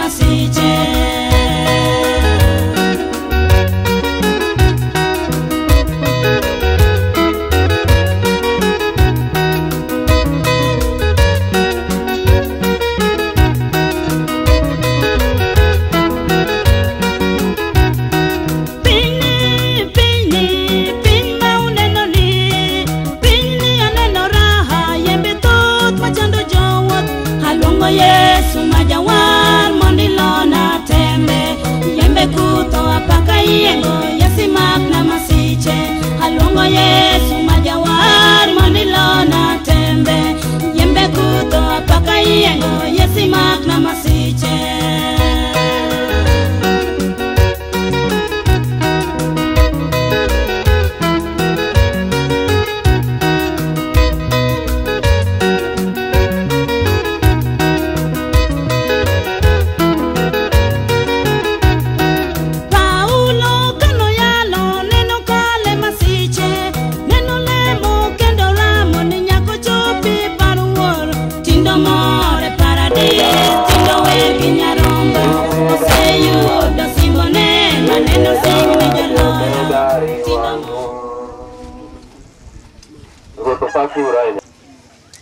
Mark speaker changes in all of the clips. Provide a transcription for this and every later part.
Speaker 1: masiche. Yesu majawar mondi lona tembe, yembe kuto apaka yiengo Yesu mak na masiche. Aluongo Yesu majawar mondi lona tembe, yembe kuto apaka yiengo Yesu mak na masiche.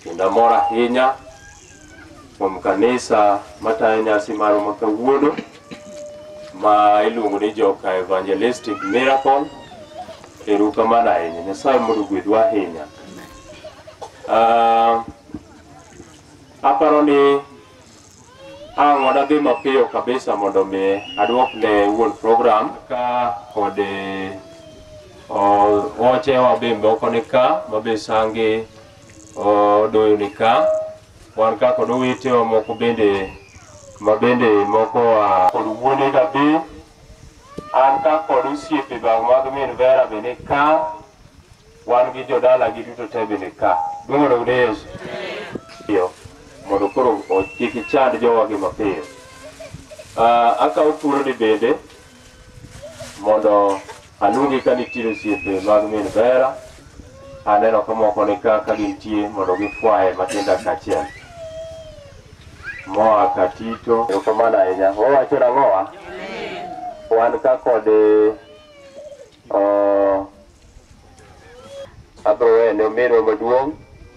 Speaker 2: Kendo amor ahinya kuom kanisa matayo nyasi marwa ma kawuono ma iluongo ni Joka Evangelistic Miracle. Erokamano ahinya, Nyasaye mondo ogwedhwa ahinya. Aparo ni ang' wadhi mapiyo kabisa mondo mi aduok ne wuon program ka kod ochewa be moko ni ka mabe sangi odoyo ni ka wan ka kod owetewa moko bende mabende moko kod wuone ga be an ka kod osiepe bang' mag min Vera be ni ka wan gi jodala gi duto te be ni ka. Duong' odog ne Yesu. Mondo koro kik ichand jowagi mapiyo. Akawo thuoloni bende mondo aluongi ka nitiere osiepe mag min Vera. Aneno ka moko ni ka ka gintie mondo gifwaye matin dakika achiel. Moa Katito, erokamano ahinya. Wawacho nang'owa? Wan ka kod abiro wene ominwa maduong'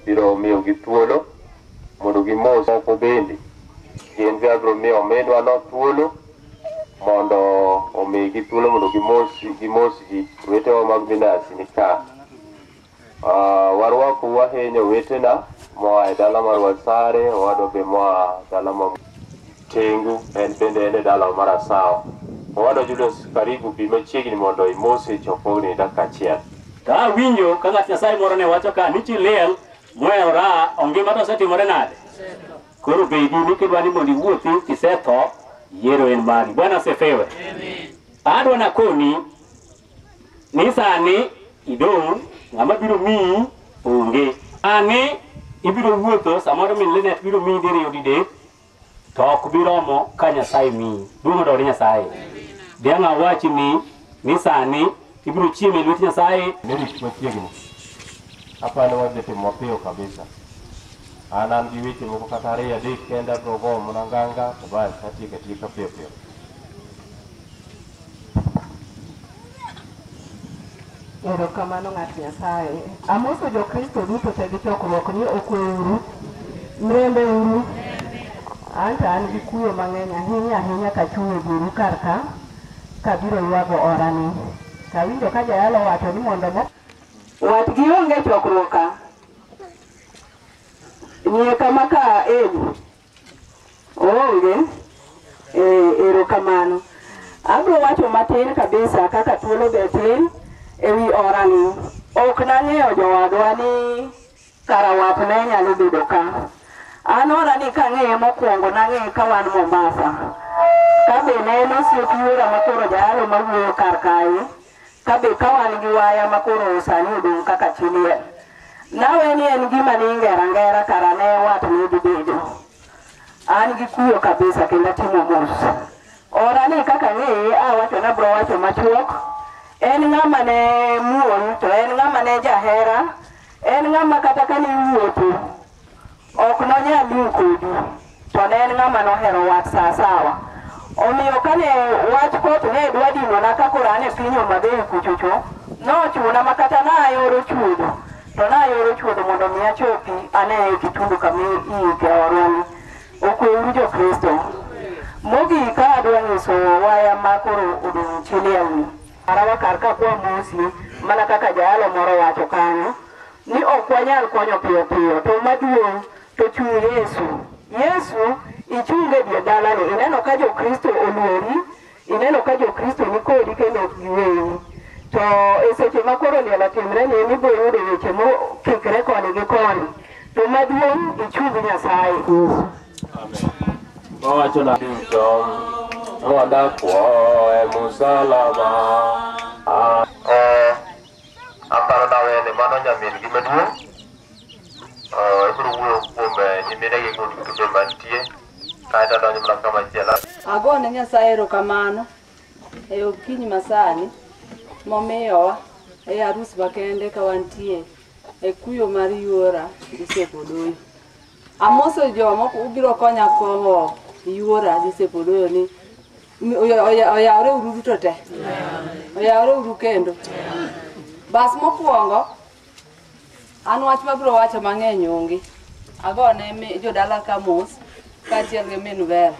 Speaker 2: biro miyogi thuolo mondo gimos moko bende. Gin be abiro miyo ominwa no thuolo mondo omigi thuolo mondo gimos ji. Owetewa mag Minasi ni ka. Warwakou ahinya owetena moa e dala mar Wasare, owadwa be moa dala mar Tengu, en bende en e dala mar Asawa. Owadwa Julius, karibu bi machiegni mondo imose chokruogni dakika achiel.
Speaker 3: Ka awinjo ka ng'at Nyasaye moro ne wacho ka ni chi liel mohewo raha ongima to osetimore nade? Koro bedi ni kidwa ni mondo iwuothi kisetho, yiero en mari. Bwana asifiwe. Adwa nakoni ni sani idong' ng'ama biro miyi onge. Sani ibiro wuotho samoro min Linet biro miyi diriyo didek to ok bi romo ka Nyasaye miyi. Duong' odog ne Nyasaye. Dhiang' awachni ni sani ibiro chiemo e lwet Nyasaye.
Speaker 2: Merit machiegni. Aparo wadhi timo mapiyo kabisa. An gi weche moko kata ariyo adek kende abiro goyo mana nganga to bas atieko atieka piyo piyo.
Speaker 4: Erokamano ng'at Nyasaye. Amoso jokristo duto te gi chokruok ni okweuru, mrembe uru. Anto an gi kuyo mang'eny ahinya ahinya kachung' e buru kar ka kabiro ywago orani. Kawinjo ka jayalo wacho ni mondo mo wat gionge chokruok ka. Ng'iyo kama ka Eli oonge. Erokamano. Abiro wacho matin kabisa kaka thuolo be tin ewi orani. Ok nang'eyo jowadwa ni kara wat ne nyalo bedo ka. An orani kang'eye mokwongo nang'eye ka wan Mombasa. Ka be ne en osiep yuora makoro jayalo mawuoyo kar kae. Ka be ka wan gi waya makoro sani odong' kaka chi liel. Nawe ni en gima ne ingero angera kara ne wat ne dhi bedo. An gi kuyo kabisa kendo atimo mos. Orani kaka ang'eye awacho nabiro wacho machuok. En ng'ama ne muol to en ng'ama ne jahera. En ng'ama kata kane iwuotho ok nonyal liw kodi. To ne en ng'ama nohero wat sawasawa. Omiyo kane wach koth ne dwa dinona ka koro an e piny Homa Bay kuchocho, nochuna ma kata nayoro chuodho, to nayoro chuodho mondo mi achopi ane e Kitundu kama iike orwani. Okweuru jo-Kristo. Mogik ka adwa nyiso waya ma koro odong' chi liel ni. Arawa kar ka kwa mosi, mana kaka jayalo moro wacho kanyo, ni ok wanyal konyo piyo piyo, to maduong' to chung' Yesu. Yesu ichung' e dier dalani, ineno ka jo-Kristo oluori, ineno ka jo-Kristo ni kodi kendo ok giweyi. To e seche ma koro liel otimre ni ema ibiro yudo weche mokikre koni gi koni. To maduong' ichung Nyasaye.
Speaker 2: Amen. Wawacho na duto wadak e musalaba.
Speaker 5: Aparo nawene mano nyamin gi maduong'. Ibiro wuoyo kuom nyiminegi kod tuke mantie kaeto adonjo mana kamachielo.
Speaker 6: Agone Nyasaye erokamano e okinyi masani momiyowa e arus makende ka wantie e kuyo mar yuora Joseph Odoyo. Amoso joma ubiro konya kowo yuora Joseph Odoyo ni oyawre uru duto te. Oyawre uru kendo. Bas mokwongo, an wach mabiro wacho mang'eny onge. Agone jodala ka mos kaachiel gi min Vera.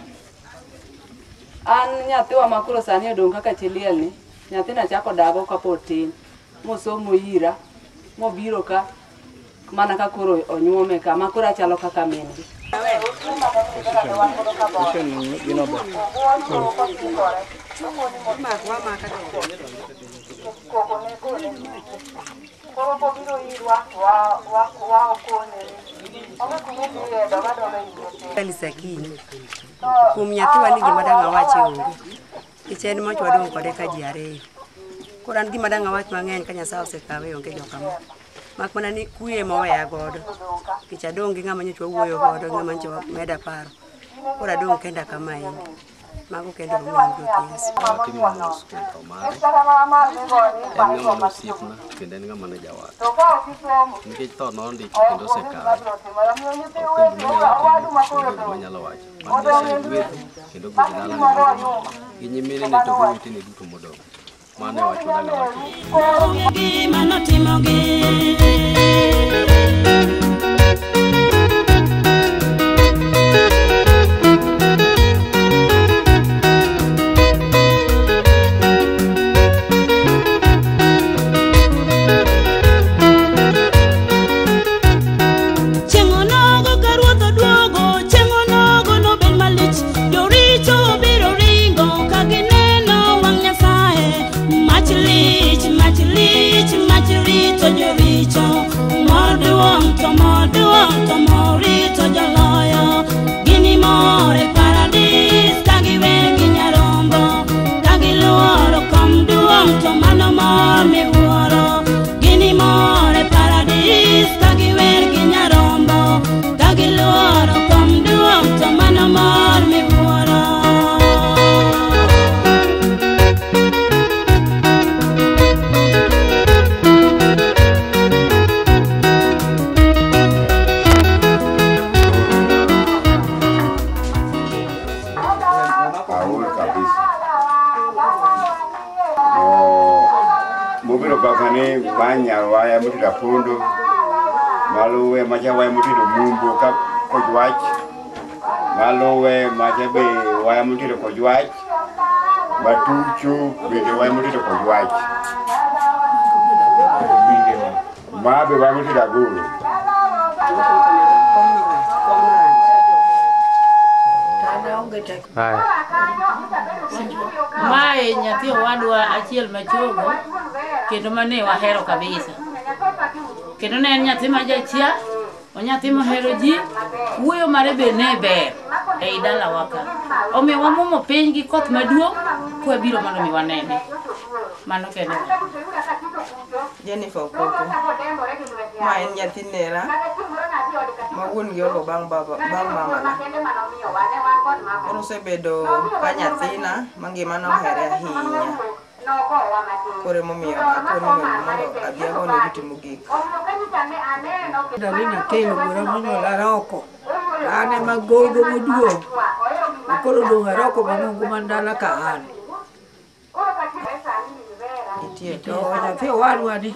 Speaker 6: An nyathiwa ma koro sani odong' kaka chi liel ni, nyathina chako dago kapod tin, mosomo ira, mobiro ka mana ka koro onyuome ka, ma koro achalo kaka min gi.
Speaker 7: Akinyi. Kuom nyathiwa ni gima dang' awachi onge. Nikech en moch wadong' kode ka ji ariyo. Koro an gima dang' awach mang'eny ka Nyasaye osekawe onge jokama. Mak mana ni kuye ema oweya godo. Nikech adong' gi ng'ama nyocha wawuoyo godo, ng'ama nyocha meda paro. Koro adong' kenda kamaendi. Mago kendo ruoth Yesu.
Speaker 8: Atimo mos kuom tho mare. En ng'ama nosiepna kendo en ng'ama ne jawar. Nikech tho nondiki kendo osekawe. Ok gima nyalo timo, onge gima nyalo wacho. Mad Nyasaye gwedhi kendo gwedh dalane mangima. Gi nyiminene to gi owetene duto modong'. Mano e wach madang' awachi.
Speaker 1: Onge gima notimogi. Chieng' onogo ka ruoth oduogo, chieng' onogo nobed malich. Joricho biro ringo ka gineno wang' Nyasaye. Mach lich, mach lich, mach rito joricho. Mor duong' to mor duong' to mor rito joloyo. Ginimor e paradis ka giwer gi nyarombo. Ka giluoro kom duong' to mano mor miwuoro. Ginimor e paradis ka giwer gi nyarombo. Ka giluoro kom duong' to mano mor miwuoro.
Speaker 9: Aol kabisa. Mobiro bakane banya waya motida pondo maluwe macha waya motido mumbo ka kojwach maluwe macha be waya motido kojwach matuchu bende waya motido kojwach ma be waya motido agulu.
Speaker 10: Mae nyathi owadwa achiel machogo kendo mane wahero kabisa. Kendo ne en nyathi ma jachia, onyathi mohero ji, wuoyo mare be ne ber ei dalawa ka. Omiyo wamuomo piny gi koth maduong' kwabiro mondo mi wanene. Mano kende.
Speaker 11: Jennifer Okoko. Ma en nyathi nera ma wuon gi olo bang' baba bang' mamana. Koro osebedo ka nyathina ma ngimana ohere ahinya. Koro emomiyo akoni mondo abi agone oriti mogik.
Speaker 7: Dalina Kelo wuora monyuola oko. To an ema gogo moduong'.
Speaker 12: Koro odong' Aroko mang'ongo man dala ka an. To nyathi owadwa ni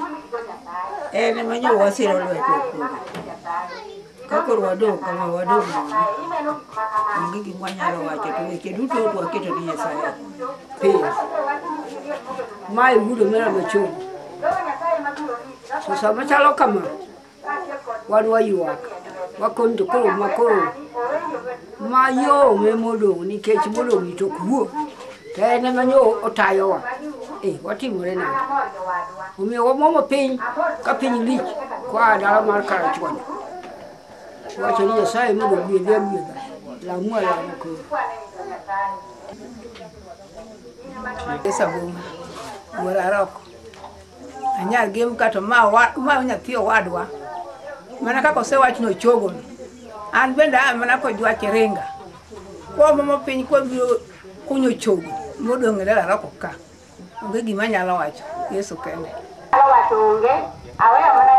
Speaker 12: en ema nyo wasiro lwetwa kuome. Ka koro wadong' kama wadong' nono, onge gima wanyalo wacho to weche duto to waketo ni Nyasaye piny. Mae wuod omera machogo. To sama chalo kama, wan waywak. Wakoni to koro ma koro mayom emodong' nikech modong' ni to ok wuo. To en ema nyo otayowa. Watimore nade? Omiyo wamuomo piny ka piny lich koa dala mar Karachuonyo. Wacho ni Nyasaye mondo ogwedhi agwedha. Lamu alama koro.
Speaker 13: Sabunga, wuora Aroko. Anyar gem kato ma nyathi owadwa. Mana kaka osewach ni ochogono. An bende aa mana kojwach ringa. Kwaomo piny kwabiro kunyo chogo modong' e dala Aroko ka. Onge gima anyalo wacho, Yesu kende.
Speaker 14: Anyalo wacho onge, aweyo mana